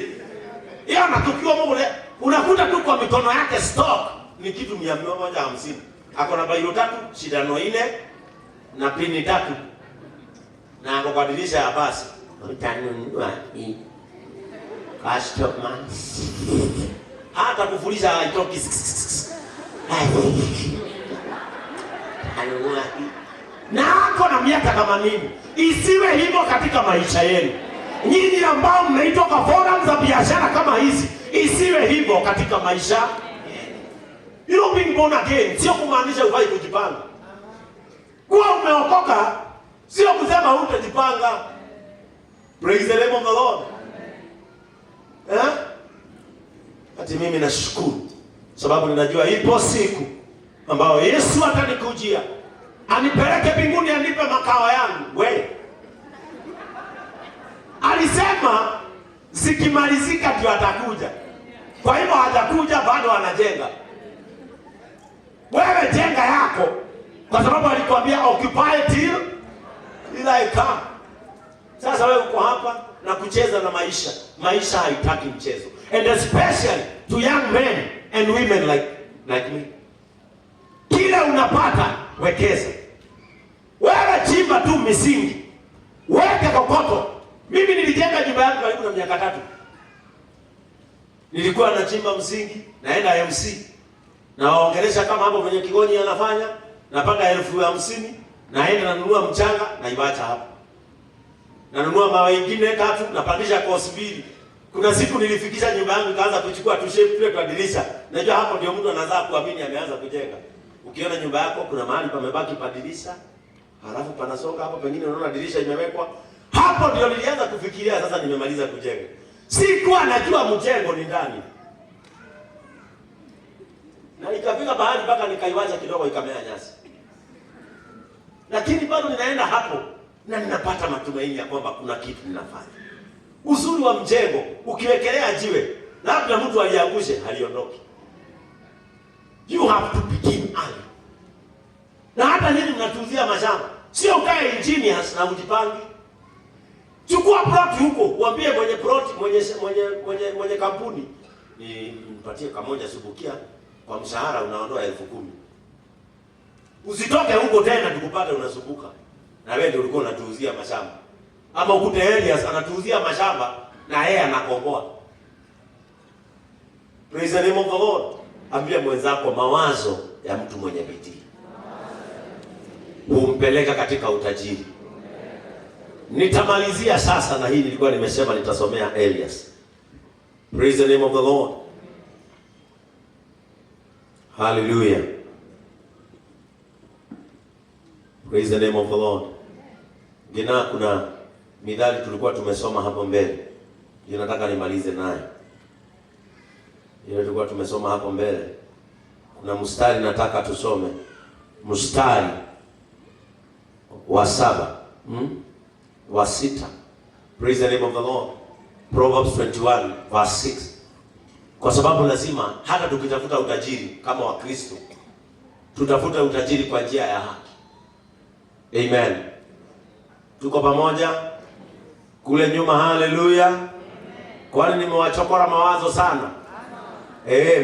iyo na tukiwa mũgũre, unakuta tu kwa mikono yake stock. Ni kitu 150. Ako na bairo 3, shindano 4 na pini 3. Na ako kwa dirisha ya basi. Utanunua hii. Customers. Hata kufuliza haitoki. Anunua hii. Na ako na miaka kama nini. Isiwe hivyo katika maisha yenu. Nyinyi ambao mnaitwa kwa forum za biashara kama hizi, isiwe hivyo katika maisha yenu. You know, being born again sio kumaanisha ufai kujipanga. Kuwa umeokoka sio kusema hutajipanga. Praise the name of the Lord. Eh? Ati mimi nashukuru sababu ninajua ipo siku ambayo Yesu atanikujia anipeleke mbinguni, anipe makao yangu. We alisema zikimalizika ndio atakuja. Kwa hivyo hajakuja bado, anajenga. Wewe jenga yako, kwa sababu alikwambia occupy till I come. Sasa wewe uko hapa na kucheza na maisha. Maisha haitaki mchezo, and especially to young men and women like me. Kile unapata wekeza. Wewe chimba tu misingi, weka kokoto. Mimi nilijenga nyumba yangu karibu na miaka 3. Nilikuwa nachimba msingi, naenda MC, nawaongelesha kama hapo kwenye Kigonyi anafanya, napanga 50,000, naenda nanunua mchanga, naiwacha hapo. Nanunua mawe mengine 3, napandisha course 2. Kuna siku nilifikisha nyumba yangu ikaanza kuchukua tu shape tule kwa dirisha. Najua hapo ndio mtu anaanza kuamini ameanza kujenga. Ukiona nyumba yako kuna mahali pamebaki pa dirisha, halafu panasonga hapo, pengine unaona dirisha imewekwa. Hapo ndio nilianza kufikiria sasa nimemaliza kujenga. Sikuwa najua mjengo ni ndani. Na ikafika bahali mpaka nikaiwacha kidogo ikamea nyasi. Lakini bado ninaenda hapo na ninapata matumaini ya kwamba kuna kitu ninafanya. Uzuri wa mjengo, ukiwekelea jiwe, labda mtu aliangushe, haliondoki. You have to begin early. Na hata nyinyi mnatuuzia mashamba. Sio ukae engineers na ujipangi. Chukua plot huko, uambie mwenye plot, mwenye kampuni, nipatie kamoja subukia kwa mshahara unaondoa 10,000. Usitoke huko tena tukupate unasumbuka. Na wewe ndio ulikuwa unatuuzia mashamba. Ama ukute Elias anatuuzia mashamba na yeye anakomboa. Praise the name of the Lord. Ambia mwenzako, mawazo ya mtu mwenye bidii humpeleka katika utajiri. Nitamalizia sasa na hii nilikuwa nimesema nitasomea Elias. Praise the name of the Lord. Hallelujah. Praise the name of the Lord. Gina, kuna mithali tulikuwa tumesoma hapo mbele. Ninataka nimalize nayo. Ile tulikuwa tumesoma hapo mbele. Kuna mstari nataka tusome. Mstari wa 7, wa 6. Praise the name of the Lord. Proverbs 21 verse 6. Kwa sababu lazima hata tukitafuta utajiri kama Wakristo, tutafuta utajiri kwa njia ya haki. Amen. Tuko pamoja kule nyuma, haleluya. Kwani nimewachokora mawazo sana?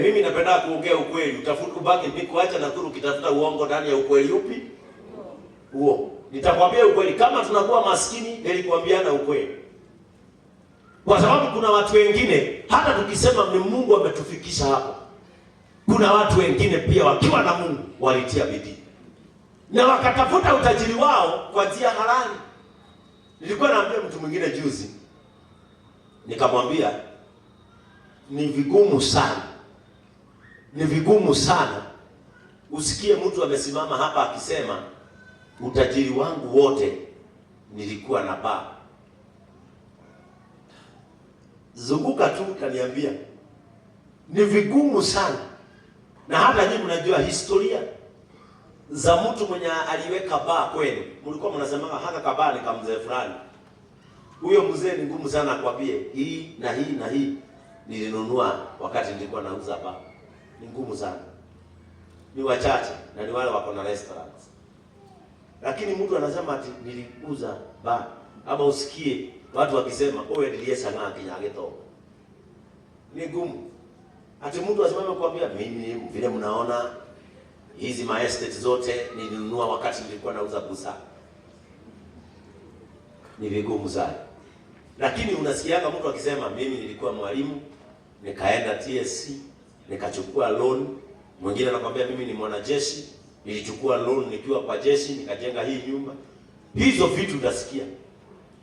Mimi napenda kuongea ukweli. Utafuta ubaki mimi kuacha na kuru ukitafuta uongo ndani ya ukweli upi? Huo. Nitakwambia ukweli. Kama tunakuwa maskini, nilikwambiana ukweli. Kwa sababu kuna watu wengine hata tukisema ni Mungu ametufikisha hapo, kuna watu wengine pia wakiwa na Mungu walitia bidii na wakatafuta utajiri wao kwa njia halali. Nilikuwa naambia mtu mwingine juzi, nikamwambia ni vigumu sana, ni vigumu sana usikie mtu amesimama hapa akisema utajiri wangu wote nilikuwa na baba. Zunguka tu utaniambia. Ni vigumu sana. Na hata nyinyi mnajua historia za mtu mwenye aliweka baa kwenu. Mlikuwa mnasema haka kabaa ni kama mzee fulani. Huyo mzee ni ngumu sana akwambie hii na hii na hii nilinunua wakati nilikuwa nauza baa. Ni ngumu sana. Ni wachache na ni wale wako na restaurants. Lakini mtu anasema ati niliuza baa, ama usikie watu wakisema wewe ndiye sanaa kinyageto. Ni ngumu. Ati mtu asimame kuambia mimi vile mnaona hizi maestate zote nilinunua wakati nilikuwa nauza busaa. Ni vigumu sana. Lakini unasikianga mtu akisema mimi nilikuwa mwalimu, nikaenda TSC, nikachukua loan. Mwingine anakuambia mimi ni mwanajeshi, nilichukua loan nikiwa kwa jeshi, nikajenga hii nyumba. Hizo vitu utasikia.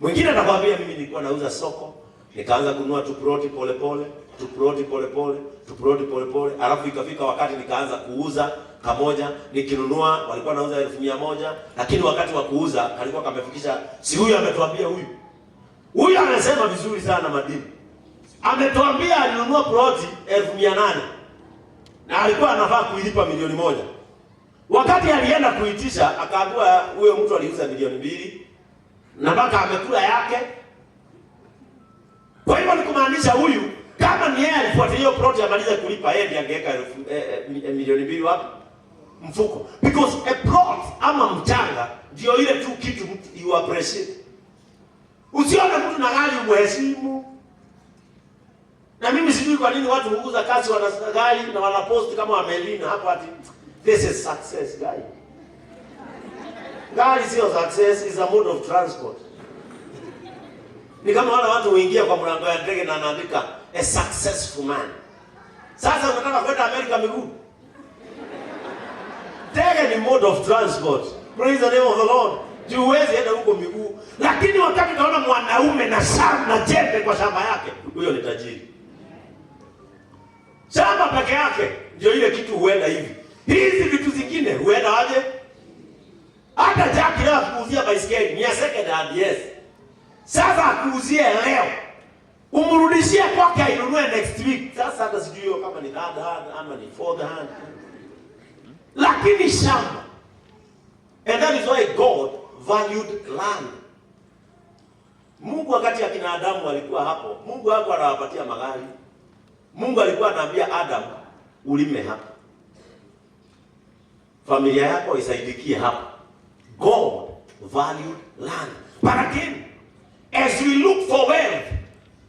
Mwingine anakuambia mimi nilikuwa nauza soko, nikaanza kununua tu plot pole pole, tu plot pole pole, tu plot pole pole, alafu ikafika wakati nikaanza kuuza kamoja, nikinunua walikuwa nauza 100,000, lakini wakati wa kuuza kalikuwa kamefikisha. Si huyu ametuambia huyu. Huyu amesema vizuri sana madini. Ametuambia alinunua ploti 800,000 na alikuwa anafaa kuilipa 1,000,000. Wakati alienda kuitisha akaambiwa huyo mtu aliuza 2,000,000 na mpaka amekula yake. Kwa hivyo ni kumaanisha huyu kama ni yeye alifuatilia hiyo ploti amalize kulipa, yeye ndiye angeweka 2,000,000 wapi? Mfuko. Because a plot ama mchanga ndio ile tu kitu mtu you appreciate. Usione mtu na gari umheshimu. Na mimi sijui kwa nini watu huuza kazi wana gari na wanapost kama wamelina hapo ati this is success guy. Gari sio success, is a mode of transport. Ni kama wale watu huingia kwa mlango ya ndege na anaandika a successful man. Sasa unataka kwenda Amerika miguu? Ndege ni mode of transport. Praise the name of the Lord. Juu huwezi enda huko miguu. Lakini wakati unaona mwanaume na shamba na jembe kwa shamba yake, huyo ni tajiri. Shamba peke yake ndio ile kitu huenda hivi. Hizi vitu zingine huenda aje? Hata Jack leo akuuzia baiskeli ni ya second hand, yes. Sasa akuuzie leo, umrudishie kwake ainunue next week. Sasa hata sijui hiyo kama ni third hand ama ni fourth hand. Lakini shamba. And that is why God valued land. Mungu wakati akina Adamu walikuwa hapo, Mungu hakuwa anawapatia magari. Mungu alikuwa anaambia Adam, ulime hapa, familia yako isaidikie hapa. God valued land. But again, as we look for wealth,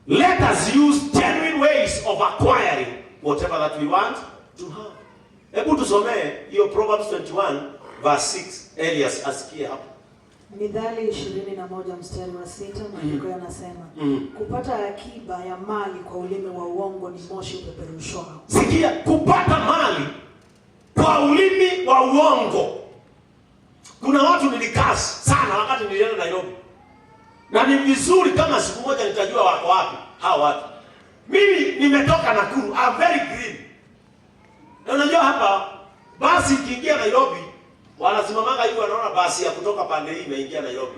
let us use genuine ways of acquiring whatever that we want to have. Hebu tusomee hiyo Proverbs 21 verse 6. Elias asikie hapo. Mithali 21 mstari wa 6, maandiko yanasema, kupata akiba ya mali kwa ulimi wa uongo ni moshi upeperushwao. Sikia, kupata mali kwa ulimi wa uongo. Kuna watu nilicurse sana wakati nilienda Nairobi, na ni vizuri kama siku moja nitajua wako wapi hao watu. Mimi nimetoka Nakuru, I'm very green. Na unajua hapa basi ikiingia Nairobi wanasimamanga hivi, wanaona basi ya kutoka pande hii imeingia Nairobi.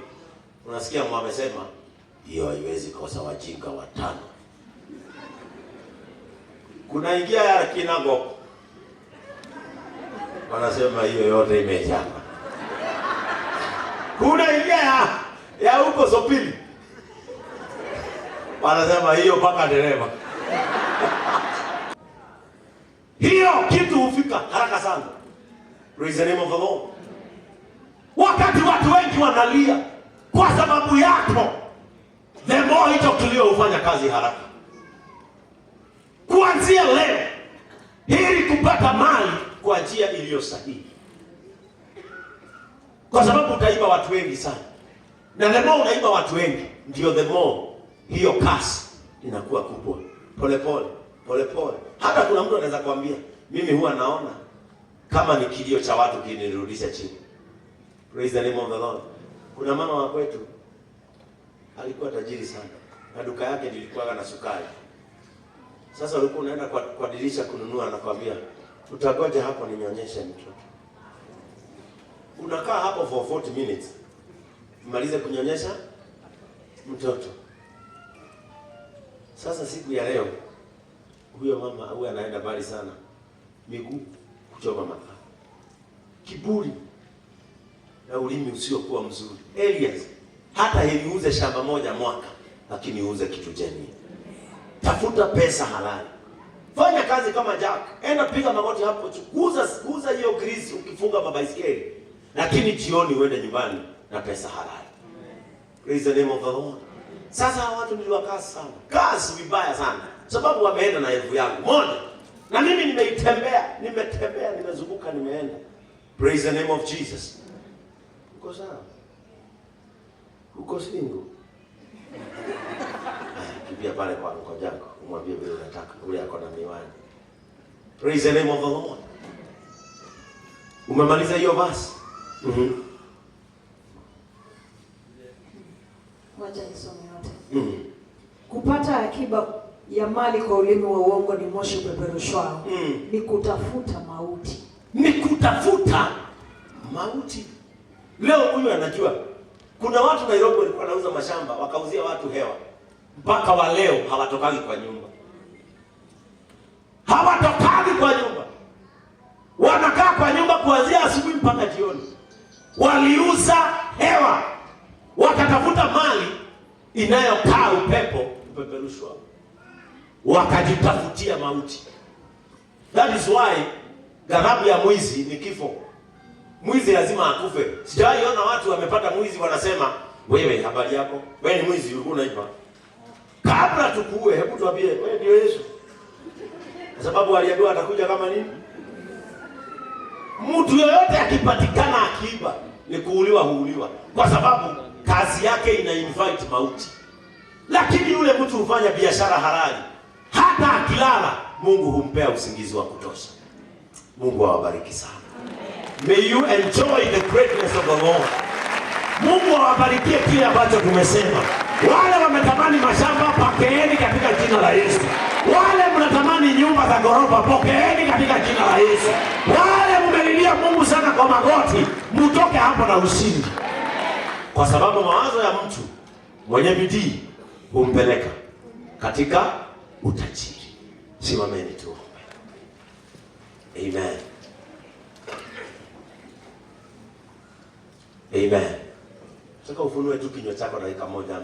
Unasikia mwamesema hiyo haiwezi kosa wajinga watano. Kuna ingia ya Kinangop, wanasema hiyo yote imejaa. Kuna ingia ya huko Sopili, wanasema hiyo mpaka dereva. Hiyo kitu hufika haraka sana. Praise the name of the Lord. Wakati watu wengi wanalia kwa sababu yako, the more hicho kilio hufanya kazi haraka. Kuanzia leo, heri kupata mali kwa njia iliyo sahihi, kwa sababu utaiba watu wengi sana, na the more unaiba watu wengi, ndio the more hiyo kasi inakuwa kubwa, pole pole pole pole. Hata kuna mtu anaweza kuambia mimi huwa naona kama ni kilio cha watu kinirudisha chini. Praise the name of the Lord. Kuna mama wa kwetu alikuwa tajiri sana na duka yake lilikuwa na sukari. Sasa ulikuwa unaenda kwa dirisha kununua, anakwambia utagoja hapo ninyonyeshe mtoto. Unakaa hapo for 40 minutes malize kunyonyesha mtoto. Sasa siku ya leo huyo mama huyo anaenda mbali sana, miguu kuchoma makaa, kiburi na ulimi usiokuwa mzuri. Elias, hata heri uuze shamba moja mwaka, lakini uuze kitu genuine. Tafuta pesa halali, fanya kazi kama Jack, enda piga magoti hapo, kuuza hiyo grease ukifunga mabaiskeli, lakini jioni uende nyumbani na pesa halali. Praise the name of the Lord. Sasa hawa watu niliwacurse sana, curse vibaya sana, sababu wameenda na elfu yangu moja. Na mimi nimeitembea, nimetembea, nimezunguka, nimeenda. Praise the name of Jesus. Uko sawa? Uko single? Kimbia pale kwa uncle Jack, umwambie vile unataka, ule ako na miwani. Praise the name of the Lord. Umemaliza hiyo verse? Wacha nisome yote. Kupata akiba ya mali kwa ulimi wa uongo ni moshi upeperushwao, ni kutafuta mauti. Ni kutafuta mauti. Leo huyu anajua. Kuna watu Nairobi walikuwa wanauza mashamba, wakauzia watu hewa. Mpaka wa leo hawatokagi kwa nyumba. Hawatokagi kwa nyumba. Wanakaa kwa nyumba kuanzia asubuhi mpaka jioni. Waliuza hewa. Wakatafuta mali inayokaa upepo upeperushwa. Wakajitafutia mauti. That is why ghadhabu ya mwizi ni kifo. Mwizi lazima akufe. Sijawahi ona watu wamepata mwizi wanasema, wewe habari yako, wewe ni mwizi ulikuwa unaiba. Kabla tukuue, hebu tuambie wewe ndio Yesu. Kwa sababu aliambiwa atakuja kama nini? Mtu yeyote akipatikana akiiba ni kuuliwa, huuliwa. Kwa sababu kazi yake ina invite mauti. Lakini yule mtu hufanya biashara halali, hata akilala Mungu humpea usingizi wa kutosha. Mungu awabariki sana. May you enjoy the greatness of the Lord. Mungu awabarikie kile ambacho tumesema. Wale wametamani mashamba, pokeeni katika jina la Yesu. Wale mnatamani nyumba za ghorofa, pokeeni katika jina la Yesu. Wale mmelilia Mungu sana kwa magoti, mtoke hapo na ushindi. Kwa sababu mawazo ya mtu mwenye bidii humpeleka katika utajiri. Simameni tuombe. Amen. Amen. Nataka ufunue tu kinywa chako dakika moja.